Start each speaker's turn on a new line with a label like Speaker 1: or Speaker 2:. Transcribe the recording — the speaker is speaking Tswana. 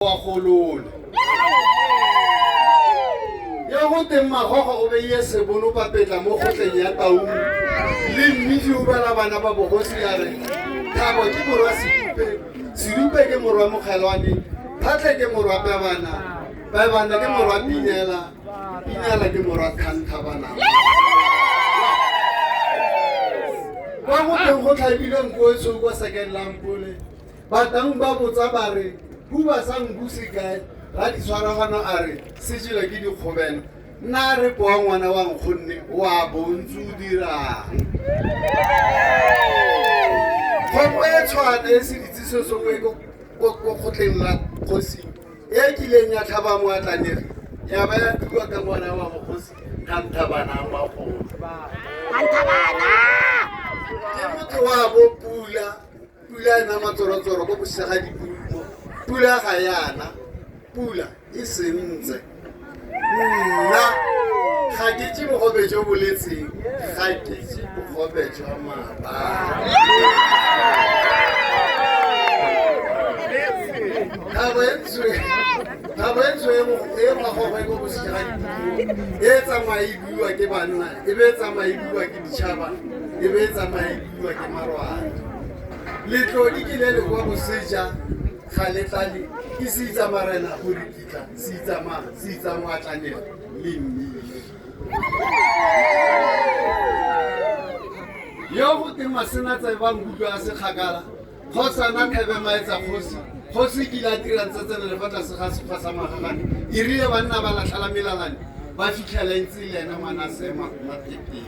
Speaker 1: Wa golole yo go teng magogo o beile sebono papetla mo kgotleng ya taung le mmidi o bala bana ba bogosi ya re thabo ke morwa sedupe, sedupe ke morwa mokgelwane, phatlhe ke morwa pebana, pebana ke morwa pinela, pinela ke morwa thanthabana. Kwa go teng go tlhabilwe nko e tshweu kwa sekeng la mpole. Bataung ba botsa ba re, Huba sa nku se kae? Raditshwaragano a re, Se jelwe ke dikgobelo. Nna a re poa ngwana wa nkgonne wa bo ntse o dirang. Kgomo e tshwana e seditse se sengwe ko kgotleng la kgosing e kileng ya tlhaba moatlanegi ya ba ya tuka ka ngwana wa bogosi Kanthabana a magolo.
Speaker 2: Kanthabana!
Speaker 1: Ke motho wa bo pula. Pula e na matsorotsoro ko bosega dipumo. Pula ga yana, pula e sentse. Nna ga ke je bogobe jo bo letseng, ga ke je bogobe jwa maabane. Thabo e ntsho thabo e ntsho e magogwe ko bosega dipumo e tsamaya e buiwa ke banna e be e tsamaya e buiwa ke ditšhaba e be e tsamaya e buiwa ke marwadi. Letlodi ke le le kwa boseja ga le tlale ke se itsa marena go rikitla se itsa ma se itsa moatlanelo le mmile. Yo go teng masena tse ba nkutlwa a se kgakala kgosana thebe maetsa kgosi kgosi kile a dirang tse tsene le fa tlase ga sekgwa sa magagane e rile banna ba latlhela melalane ba fitlhela e ntse le ena ngwana se matepele.